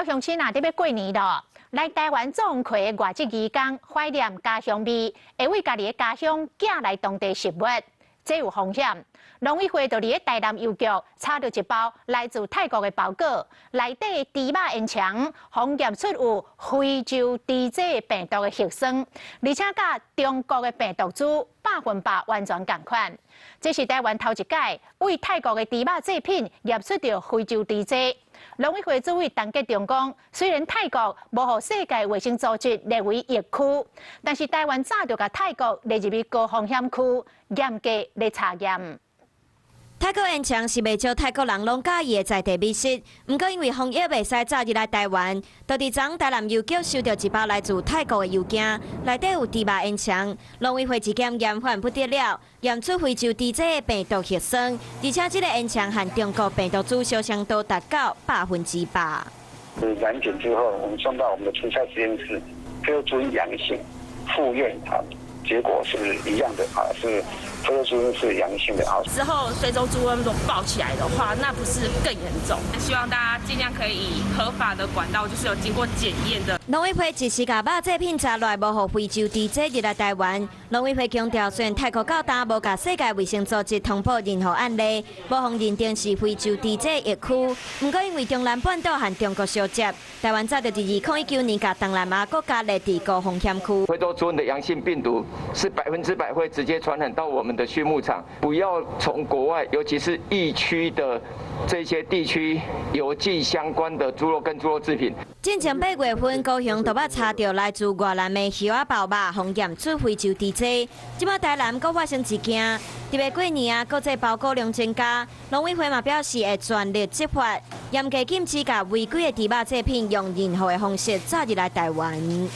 喲，鄉親啊，欲過年囉，來台灣創會的外籍移工懷念家鄉味，會為家己的家鄉寄來當地食物，這有風險。農委會就佇咧台南郵局查著一包來自泰國的包裹，內底豬肉煙腸，予驗出有非洲豬這病毒的核酸，而且佮中國的病毒株100%完全仝款。這是台灣頭一擺對泰國的豬肉製品驗出著非洲豬這。農委會主委陳吉仲講，雖然泰國無予世界衛生組織列為疫區，但是台灣早就共泰國列入去高風險區，嚴格咧查驗。泰國煙腸是袂少泰國人攏佮意的在地美食，毋過因為防疫袂使走入來台灣，就佇昨台南郵局收著一包來自泰國的郵件，內底有豬肉煙腸，農委會一檢驗發現不得了，驗出非洲豬這的病毒核酸，而且這个煙腸和中國病毒株相像度達到100%。染檢之後，我們送到我們的初篩實驗室，非洲豬瘟陽性，複驗啊，結果是一樣的啊，是非洲豬瘟是陽性的啊。之後非洲豬瘟如果爆起來的話，那不是更嚴重？希望大家盡量可以以合法的管道，就是有經過檢驗的。農委會一時共肉製品查落來，無予非洲豬這入來台灣。農委會強調，雖然泰國到今無共世界衛生組織通報任何案例，無予認定是非洲豬這疫區。毋過因為中南半島和中國相接，台灣早就佇2019年共東南亞國家列佇高風險區。非洲豬瘟的陽性病毒是100%會直接傳染到我們的畜牧場，不要從國外，尤其是疫區的這些地區郵寄相關的豬肉跟豬肉製品。進前8月份，高雄就捌查著來自越南的魚仔包肉，予驗出非洲豬這。這擺台南閣發生一件，特別過年啊，國際包裹量增加，農委會嘛表示會全力執法，嚴格禁止共違規的豬肉製品用任何的方式走入來台灣。